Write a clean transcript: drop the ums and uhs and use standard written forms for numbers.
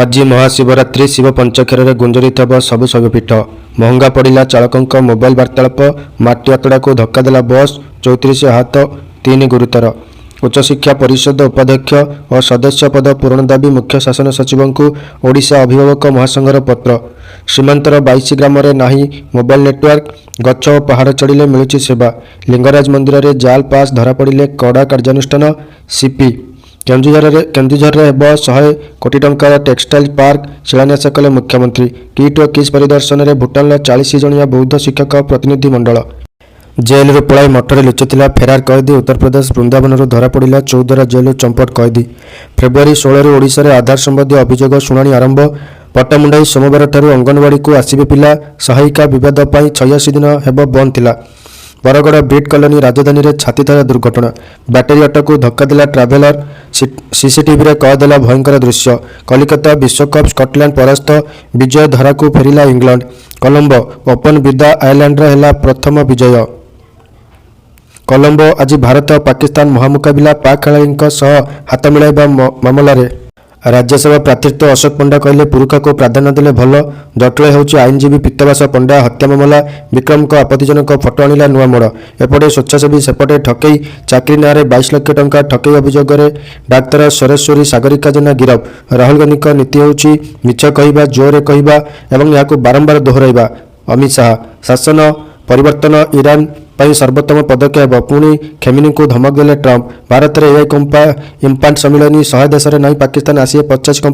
ଆଜି ମହାଶିବରାତ୍ରି। ଶିବ ପଞ୍ଚାକ୍ଷରରେ ଗୁଞ୍ଜରିତ ହେବ ସବୁ ଶୈବପୀଠ। ମହଙ୍ଗା ପଡ଼ିଲା ଚାଳକଙ୍କ ମୋବାଇଲ ବାର୍ତ୍ତାଳାପ। ମାଟି ଅତଡ଼ାକୁ ଧକ୍କା ଦେଲା ବସ୍, 34 ଆହତ, ତିନି ଗୁରୁତର। ଉଚ୍ଚଶିକ୍ଷା ପରିଷଦ ଉପାଧ୍ୟକ୍ଷ ଓ ସଦସ୍ୟ ପଦ ପୂରଣ ଦାବି, ମୁଖ୍ୟ ଶାସନ ସଚିବଙ୍କୁ ଓଡ଼ିଶା ଅଭିଭାବକ ମହାସଂଘର ପତ୍ର। ସୀମାନ୍ତର 22 ଗ୍ରାମରେ ନାହିଁ ମୋବାଇଲ ନେଟୱାର୍କ, ଗଛ ଓ ପାହାଡ଼ ଚଢ଼ିଲେ ମିଳୁଛି ସେବା। ଲିଙ୍ଗରାଜ ମନ୍ଦିରରେ ଜାଲ୍ ପାସ୍ ଧରାପଡ଼ିଲେ କଡ଼ା କାର୍ଯ୍ୟାନୁଷ୍ଠାନ, ସିପି। କେନ୍ଦୁଝରରେ ହେବ 100 କୋଟି ଟଙ୍କାର ଟେକ୍ସଟାଇଲ ପାର୍କ, ଶିଳାନ୍ୟାସ କଲେ ମୁଖ୍ୟମନ୍ତ୍ରୀ। କିଟ୍ ଓ କିସ୍ ପରିଦର୍ଶନରେ ଭୁଟାନର 40 ଜଣିଆ ବୌଦ୍ଧ ଶିକ୍ଷକ ପ୍ରତିନିଧି ମଣ୍ଡଳ। ଜେଲରୁ ପଳାଇ ମଠରେ ଲୁଚିଥିଲା ଫେରାର କଏଦୀ। ଉତ୍ତରପ୍ରଦେଶ ବୃନ୍ଦାବନରୁ ଧରାପଡ଼ିଲା ଚୌଦ୍ୱାର ଜେଲରୁ ଚମ୍ପଟ କଏଦୀ। ଫେବୃଆରୀ 16ରୁ ଓଡ଼ିଶାରେ ଆଧାର ସମ୍ବନ୍ଧୀୟ ଅଭିଯୋଗ ଶୁଣାଣି ଆରମ୍ଭ। ପଟ୍ଟାମୁଣ୍ଡାଇ, ସୋମବାରଠାରୁ ଅଙ୍ଗନବାଡ଼ିକୁ ଆସିବେ ପିଲା। ସହାୟିକା ବିବାଦ ପାଇଁ 86 ଦିନ ହେବ ବନ୍ଦ ଥିଲା ବରଗଡ଼ ବ୍ରିଟ୍ କଲୋନୀ। ରାଜଧାନୀରେ ଛାତିଥରା ଦୁର୍ଘଟଣା। ବ୍ୟାଟେରୀ ଅଟୋକୁ ଧକ୍କା ଦେଲା ଟ୍ରାଭେଲର, ସିସିଟିଭିରେ କଏଦ ହେଲା ଭୟଙ୍କର ଦୃଶ୍ୟ। କଲିକତା ବିଶ୍ୱକପ୍, ସ୍କଟଲ୍ୟାଣ୍ଡ ପରାସ୍ତ, ବିଜୟ ଧାରାକୁ ଫେରିଲା ଇଂଲଣ୍ଡ। କଲମ୍ବୋ ଓପନ ବିଦା, ଆୟାରଲାଣ୍ଡର ହେଲା ପ୍ରଥମ ବିଜୟ। କଲମ୍ବୋ, ଆଜି ଭାରତ ପାକିସ୍ତାନ ମହାମୁକାବିଲା। ପାକ୍ ଖେଳାଳିଙ୍କ ସହ ହାତ ମିଳାଇବା ମାମଲାରେ ରାଜ୍ୟସଭା ପ୍ରାର୍ଥିତ୍ୱ, ଅଶୋକ ପଣ୍ଡା କହିଲେ, ପୁରୁଖାକୁ ପ୍ରାଧାନ୍ୟ ଦେଲେ ଭଲ। ଜଟିଳ ହେଉଛି ଆଇନଜୀବୀ ପୀତବାସ ପଣ୍ଡା ହତ୍ୟା ମାମଲା। ବିକ୍ରମଙ୍କ ଆପତ୍ତିଜନକ ଫଟୋ ଆଣିଲା ନୂଆ ମୋଡ଼। ଏପଟେ ସ୍ୱେଚ୍ଛାସେବୀ, ସେପଟେ ଠକେଇ। ଚାକିରି ନାଁରେ 22 ଲକ୍ଷ ଟଙ୍କା ଠକେଇ ଅଭିଯୋଗରେ ଡାକ୍ତର ସୁରେଶ୍ୱରୀ ସାଗରିକା ଜେନା ଗିରଫ। ରାହୁଲ ଗାନ୍ଧୀଙ୍କ ନୀତି ହେଉଛି ମିଛ କହିବା, ଜୋରରେ କହିବା ଏବଂ ଏହାକୁ ବାରମ୍ବାର ଦୋହରାଇବା, ଅମିତ ଶାହା। ଶାସନ ପରିବର୍ତ୍ତନ ଇରାନ ପାଇଁ ସର୍ବୋତ୍ତମ ପଦକ୍ଷେପ ହେବ, ପୁଣି ଖାମେନିଙ୍କୁ ଧମକ ଦେଲେ ଟ୍ରମ୍ପ। ଭାରତରେ ଏଆଇ ଇମ୍ପାକ୍ଟ ସମ୍ମିଳନୀ, 100 ଦେଶରେ ନାହିଁ ପାକିସ୍ତାନ, ଆସିବେ 50 କମ୍ପାନୀ।